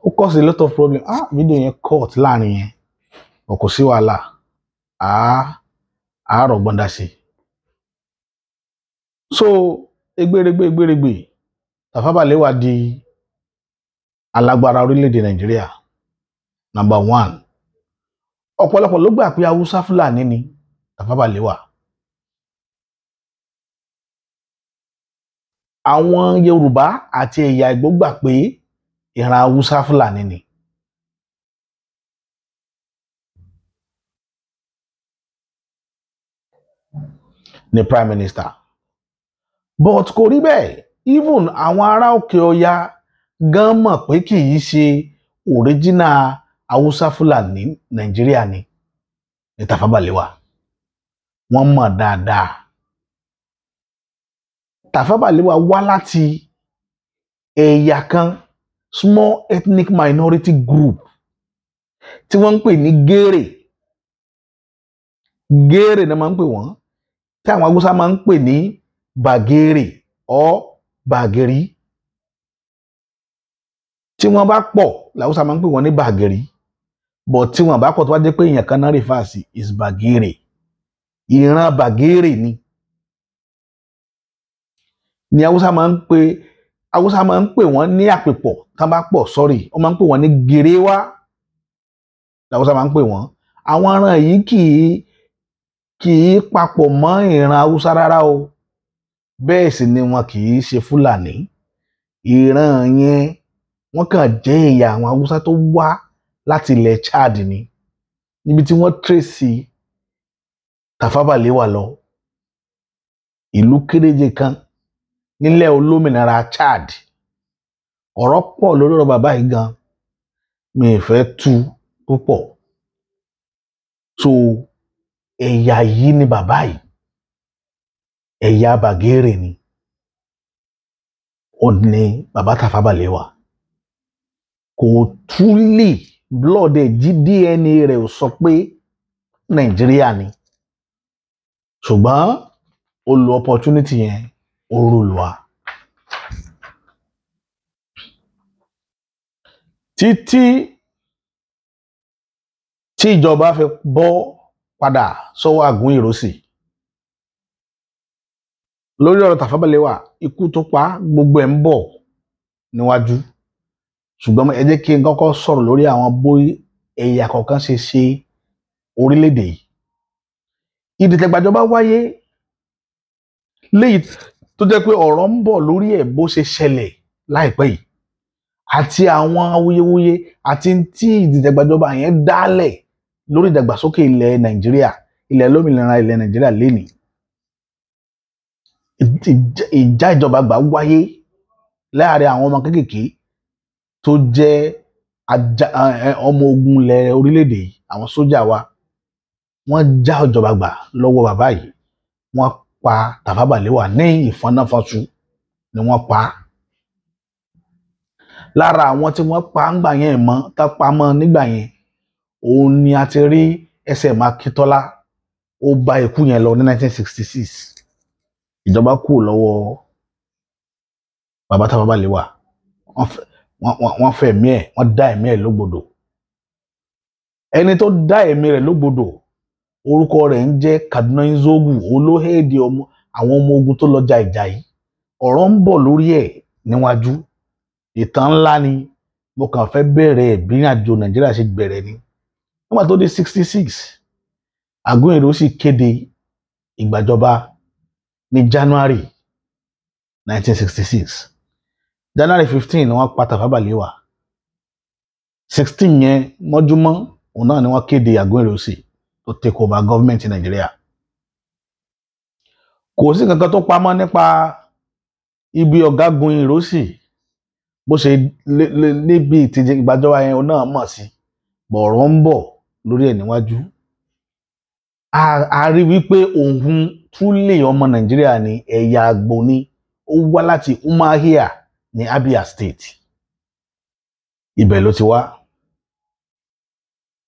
Ó cause a lot of problem. Fídíò yẹn cut láàrin yẹn, kò sí wàhálà, àárọ̀ gbọ́ndà sí. So egbèrègbè Tafawa Balewa di alágbára orílẹ̀-èdè Nàìjíríà number one. Ọ̀pọ̀lọpọ̀ ló gbà pé Haúsá Fúlàní ni Tafawa Balewa. Àwọn Yorùbá àti ẹ̀yà Ìgbò gbà pé ìran Haúsá Fúlàní ni. Ni Prime Minister. But kò rí bẹ́ẹ̀, even àwọn ará òkè ọya gan mọ̀ pé kì í ṣe original Haúsá Fúlàní Nàìjíríà ni ní Tafawa Balewa. Wọ́n mọ̀ dáadáa. Tafawa Balewa wá láti ẹ̀yà kan, small ethnic minority group tí wọ́n ń pè ní Gèrè. Gèrè ni wọ́n máa ń pè wọ́n, tí àwọn Haúsá máa ń pè ní Bàgèrè or Bàgèrí. Tí wọ́n bá pọ̀ làwùsá máa ń pè wọ́n ní Bàgèrí, but tí wọ́n bá pọ̀ tó bá jẹ́ pé èèyàn kan náà refer sí is Bàgèrè. Ìran Bàgèrè ni Haúsá máa ń pè, Haúsá máa ń pè wọ́n ní àpèpọ̀ tán bá pọ̀, sorry, wọ́n máa ń pè wọ́n ní Gèrèwá làwùsá máa ń pè wọ́n. Àwọn ìran yìí kì í papọ̀ mọ́ ìran Haúsá rárá o, bẹ́ẹ̀ sì ni wọn kì í ṣe Fúlàní. Ìran yẹn wọ́n kàn jẹ́ ẹ̀yà àwọn Haúsá tó wá láti ilẹ̀ Chad ni, níbi tí wọ́n tírèsì Tafawa Balewa lọ, ìlú kéréje kan nílẹ̀ olómìnira Chad. Ọ̀rọ̀ pọ̀ lórí ọ̀rọ̀ bàbá yìí gan, mi ì fẹ́ tú púpọ̀. So ẹ̀yà yìí ni bàbá yìí, ẹ̀yà Bàgèrè ni, ó ní bàbá Tafawa Balewa. Kò túlì blood ẹ̀ jí DNA rẹ̀ ò sọ pé Nàìjíríà ni, ṣùgbọ́n ó lo opportunity yẹn, ó rúlu wa. Títí tí ìjọba fi bọ́ padà sọ́wọ́ Àgún Ìrọsì lórí ọ̀rọ̀ Tafawa Balewa, ikú tó pa gbogbo ẹ̀ ń bọ̀ níwájú. Ṣùgbọ́n ẹ jẹ́ kí n kọ́kọ́ sọ̀rọ̀ lórí àwọn bó ẹ̀yà kọ̀ọ̀kan ṣe ṣe orílẹ̀-èdè yìí. Ìdìtẹ̀gbàjọba wáyé léyìí tó jẹ́ pé ọ̀rọ̀ ń bọ̀ lórí ẹ̀ bó ṣe ṣẹlẹ̀ láìpẹ́ yìí, àti àwọn awuyewuye àti tí ìdìtẹ̀gbàjọba yẹn dálẹ̀ lórí ìdàgbàsókè ilẹ̀ Nàìjíríà, ilẹ̀ olómìnira ilẹ̀ Nàìjíríà lénìí. Ìjà ìjọba gbà wáyé láàrin àwọn ọmọ kéékèèké tó jẹ́ ọmọ ogun ilẹ̀ orílẹ̀-èdè yìí, àwọn sójà wa. Wọ́n já ìjọba gbà lọ́wọ́ bàbá yìí, wọ́n pa Tafawa Balewa ní ìfọnáfọnṣu ni wọ́n pa. Lára àwọn tí wọ́n pa ńgbà yẹn mọ́ tá pa mọ́ nígbà yẹn, òun ni a ti rí SM Akíntọ́lá, ó bá ikú yẹn lọ ní 1966. Ìjọba kù lọ́wọ́ bàbá Tafawa Balewa, wọ́n fẹ́ ẹ̀mí ẹ̀, wọ́n dá ẹ̀mí ẹ̀ lógbodò. Ẹni tó dá ẹ̀mí rẹ̀ lógbodò, orúkọ rẹ̀ ń jẹ́ Kaduna Nzogu, olóhèdè àwọn ọmọ ogun tó lọ ja ìjà yìí. Ọ̀rọ̀ ń bọ̀ lórí ẹ̀ níwájú, ìtàn ńlá ni, mo kàn fẹ́ bẹ̀rẹ̀ bí ìrìnàjò Nàìjíríà ṣe bẹ̀rẹ̀ ni. Nígbà tó dé 66, Àgún Ìrọsì kéde ìgbàjọba ní January 1966. January 15 ni wọ́n pa Tafawa Balewa. 16 yẹn mọ́júmọ́ òun náà ni wọ́n kéde Àgún Ìrọsì tó take over gọ́ọ̀mẹ̀ntì Nàìjíríà. Kò sí kankan tó pamọ́ nípa ibi ọ̀gágun Ìrọsì bó ṣe níbi ìtìjẹ ìgbàjọba yẹn òun náà mọ̀ sí, bọ̀rọ̀ ń bọ̀ lórí ẹ̀ níwájú. A rí wípé òun túlẹ̀ ọmọ Nàìjíríà ní ẹ̀yà àgbò ni, ó wá láti Umuahia ní Abia State, ibẹ̀ ló ti wá.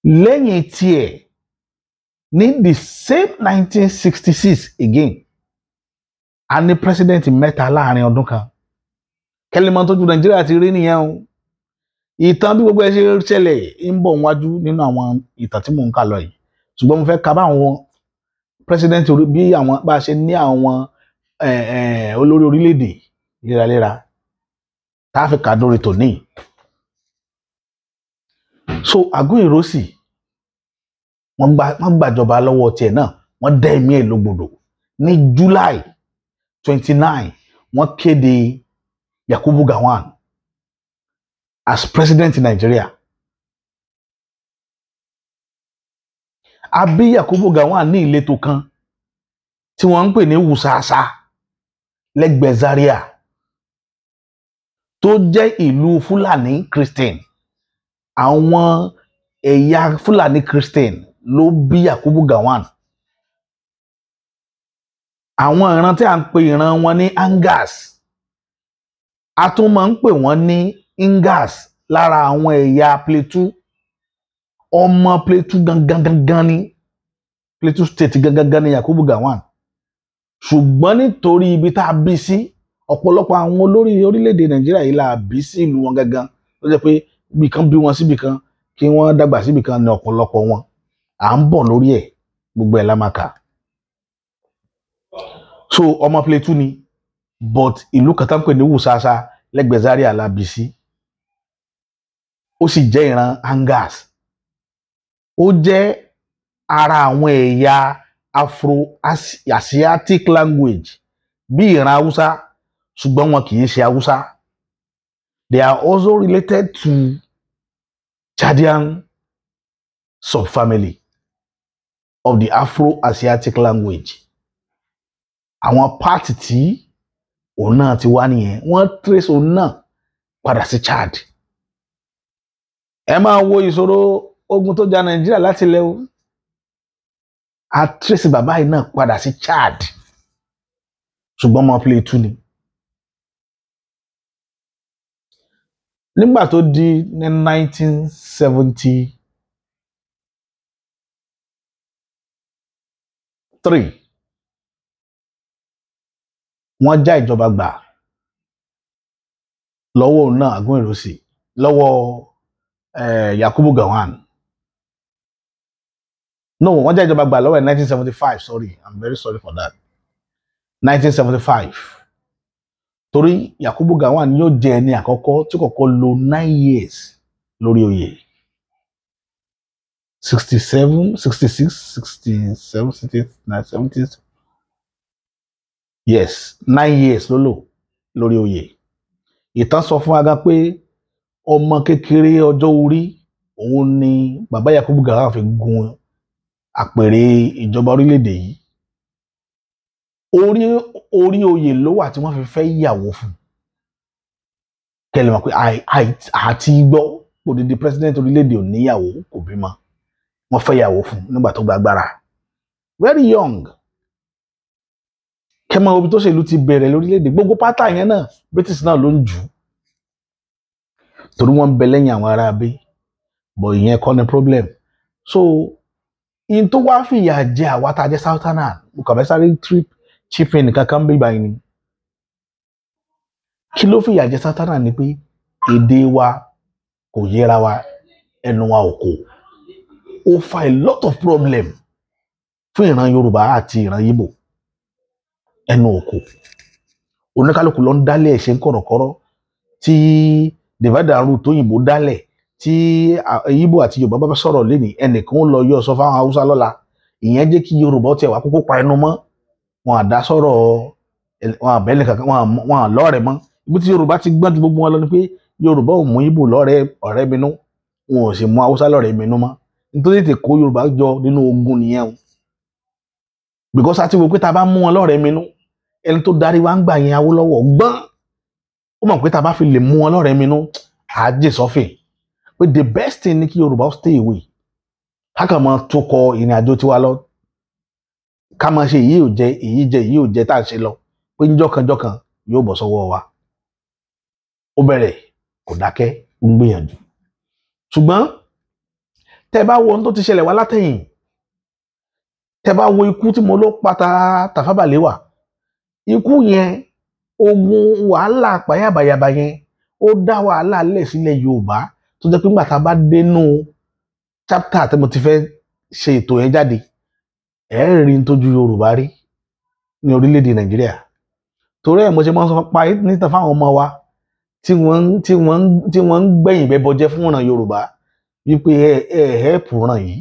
Lẹ́yìn tiẹ̀ ní the same 1966 again, A ní president mẹ́ta láàrin ọdún kan. Kẹ́lẹ́mọ́ tójú Nàìjíríà ti rí nìyẹn o. Ìtàn bí gbogbo ẹ ṣe ṣẹlẹ̀ ń bọ̀ wájú nínú àwọn ìtàn tí mò ń kà lọ yìí. Ṣùgbọ́n mo fẹ́ ka bá àwọn president bí àwọn bá a ṣe ní àwọn olórí orílẹ̀-èdè léraléra tá a fi kà dórí tòní. So Aguiyi Ironsi wọ́n gbàjọba lọ́wọ́ tiẹ̀ náà, wọ́n dá ẹ̀mí ẹ̀ lógbòdò. Ní July 29 wọ́n kéde Yakubu Gowon as president in Nigeria. A bí Yakubu Gowon ní ìletò kan tí wọ́n ń pè ní Wusasa lẹ́gbẹ̀ẹ́ Zaria, tó jẹ́ ìlú Fúlàní Christian. Àwọn ẹ̀yà Fúlàní Christian ló bí Yakubu Gowon. Àwọn ìran tí a ń pè ìran wọn ní Angas, a tún máa ń pè wọ́n ní Ingas lára àwọn ẹ̀yà Plateau. Ọmọ Plateau gangan gangan ni, Plateau State gangan gangan ni Yakubu Gowon. Ṣùgbọ́n nítorí ibi tá a bí sí, ọ̀pọ̀lọpọ̀ àwọn olórí orílẹ̀-èdè Nàìjíríà yìí la bí sí ìlú wọn gangan, ló jẹ́ pé ibì kan bí wọn síbì kan kí wọ́n dàgbà síbì kan ní ọ̀pọ̀lọpọ̀ wọn. À ń bọ̀ lórí ẹ̀, gbogbo ẹ̀ la máa kà. So ọmọ Plateau ni, but ìlú kan tá ń pè ní Wusasa lẹ́gbẹ̀ẹ́ Zaria la bí sí. Ó sì jẹ́ ìran Angas. Ó jẹ́ ara àwọn ẹ̀yà Afro-Asiatic language bí ìran Hausa, ṣùgbọ́n wọn kì í ṣe Hausa. They are also related to Chadian subfamily of the Afro-Asiatic language. Àwọn pàtì tí òun náà ti wá nìyẹn, wọ́n trace òun náà padà sí Chad. Ẹ máa wo ìṣòro ogun tó jà Nàìjíríà láti ilẹ̀ o. A trace bàbá yìí náà padà sí Chad, ṣùgbọ́n ọmọ Plateau ni. Nígbà tó di ní 1973 wọ́n já ìjọba gbà lọ́wọ́ òun náà Aguiyi Ironsi, lọ́wọ́ Yakubu Gowon. No, wọ́n já ìjọba gbà lọ́wọ́ ẹ̀ 1975, sorry, I'm very sorry for that. 1975. Torí Yakubu Gowon yóò jẹ́ ẹni àkọ́kọ́ tí kọ́kọ́ lò 9 years lórí oyè. 67, 66, 67, 68, 70. Yes, 9 years ló lò lórí oyè. Ìtàn sọ fún wa gan pé ọmọ kékeré ọjọ́ orí òun ni bàbá Yakubu Gowon fi gun àpèrè ìjọba orílẹ̀-èdè yìí. Orí oyè ló wà tí wọ́n fi fẹ́ ìyàwó fún. Kẹ́lẹ́ mọ̀ pé àti gbọ́ odidi president orílẹ̀-èdè ò níyàwó, kò bímọ. Wọ́n fẹ́ ìyàwó fún nígbà tó gba agbára. Very young. Kẹ́mọ́ obi tó ṣèlú ti bẹ̀rẹ̀ lórílẹ̀-èdè gbogbo pátá yẹn náà British náà ló ń jù ú. Torí wọ́n ń bẹ lẹ́yìn àwọn ará abé, but ìyẹn kọ́ ni problem. So in tó wá fìyà jẹ àwa tá a jẹ́ Southerner, mo kàn fẹ́ sáré trip chipping nìkan kan bí báyìí ni. Kí ló fìyà jẹ Southerner ni pé èdè wa kò yẹra wa, ẹnu wa ò kò. Ó fa a lot of problem fún ìran Yorùbá àti ìran Yíbò. Ẹnu ò kò. Oníkálukú ló ń dálẹ̀ ẹ̀ṣẹ̀ ń kọ̀rọ̀kọ́rọ́ tí divide and rule tóyìnbó dálẹ̀ tí Yíbò àti Yorùbá bá sọ̀rọ̀ lénìí, ẹnìkan ó lọ yọ sọ fáwọn Haúsá lọ́la. Ìyẹn jẹ́ kí Yorùbá tiẹ̀ wá kókó pa ẹnu mọ́, wọn àdá sọ̀rọ̀, wọn àbẹ́lẹ̀ kankan, wọn àlọ́rẹ̀ mọ́. Ibi tí Yorùbá ti gbọ́n ju gbogbo wọn lọ ni pé Yorùbá ò mú Yíbò lọ́rẹ̀ ọ̀rẹ́ minú, wọn ò sì mú Haúsá lọ́rẹ̀ minú mọ́. Nítorí tètè kó Yorùbá jọ nínú ogun nìyẹn o. Because a ti wò pé tá a bá mú wọn lọ́rẹ̀ minú, ẹni tó darí wa ń gbà yẹn Awólọ́wọ̀ gbọ́n, ó mọ̀ pé tá a bá fi lè mú wọn lọ́rẹ̀ minú, àá jè sọ́fìn. Pé the best thing ni kí Yorùbá stay away, ká kàn máa tukọ̀ ìrìn àjò tiwa lọ, ká máa ṣe èyí ò jẹ èyí jẹ èyí ò jẹ tá à ń ṣe lọ, pé njọ́kanjọ́kan yóò bọ̀ sọ́wọ́ wa. Ó bẹ̀rẹ̀ kò dákẹ́, ó ń gbìyànjú. Ṣùgbọ́n tẹ́ bá wo ohun tó ti ṣẹlẹ̀ wá látẹ̀yìn, tẹ́ bá wo ikú tí mo ló pa Tafawa Balewa, Ikú yẹn, ogun wàhálà pàyàbàyàbà yẹn, ó dá wàhálà lẹ̀ sílẹ̀ Yorùbá, tó jẹ́ pé nígbà tá a bá dénú chapter tí mo ti fẹ́ ṣe ètò yẹn jáde, ẹ̀ rí n tójú Yorùbá rí ní orílẹ̀-èdè Nàìjíríà. Torí ẹ̀ mo ṣe máa ń sọ pa níta fáwọn ọmọ wa tí wọ́n ń gbẹ̀yìn bẹ́bọ jẹ́ fún ọ̀ràn Yorùbá wípé ẹ ẹ hẹ́pù ràn yìí.